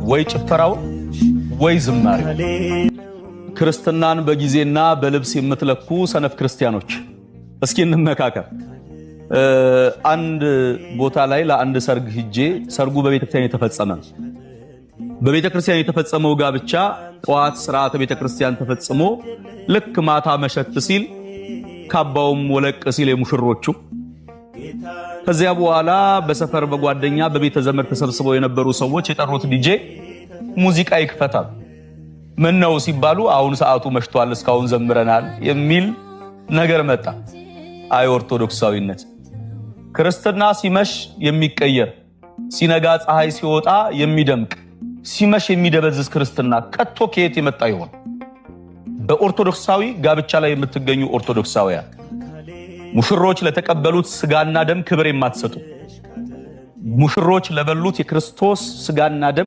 ወይ ጭፈራውን ወይ ዝማሬው። ክርስትናን በጊዜና በልብስ የምትለኩ ሰነፍ ክርስቲያኖች እስኪ እንመካከር። አንድ ቦታ ላይ ለአንድ ሰርግ ሂጄ ሰርጉ በቤተክርስቲያን የተፈጸመ ነው። በቤተክርስቲያን የተፈጸመው ጋብቻ ጠዋት ስርዓተ ቤተክርስቲያን ተፈጽሞ ልክ ማታ መሸት ሲል ካባውም ወለቅ ሲል የሙሽሮቹ፣ ከዚያ በኋላ በሰፈር በጓደኛ በቤተ ዘመድ ተሰብስበው የነበሩ ሰዎች የጠሩት ዲጄ ሙዚቃ ይክፈታል። ምን ነው ሲባሉ አሁን ሰዓቱ መሽቷል፣ እስካሁን ዘምረናል የሚል ነገር መጣ። አይ ኦርቶዶክሳዊነት! ክርስትና ሲመሽ የሚቀየር፣ ሲነጋ ፀሐይ ሲወጣ የሚደምቅ፣ ሲመሽ የሚደበዝዝ ክርስትና ከቶ ከየት የመጣ ይሆን? በኦርቶዶክሳዊ ጋብቻ ላይ የምትገኙ ኦርቶዶክሳውያን ሙሽሮች ለተቀበሉት ስጋና ደም ክብር የማትሰጡ፣ ሙሽሮች ለበሉት የክርስቶስ ስጋና ደም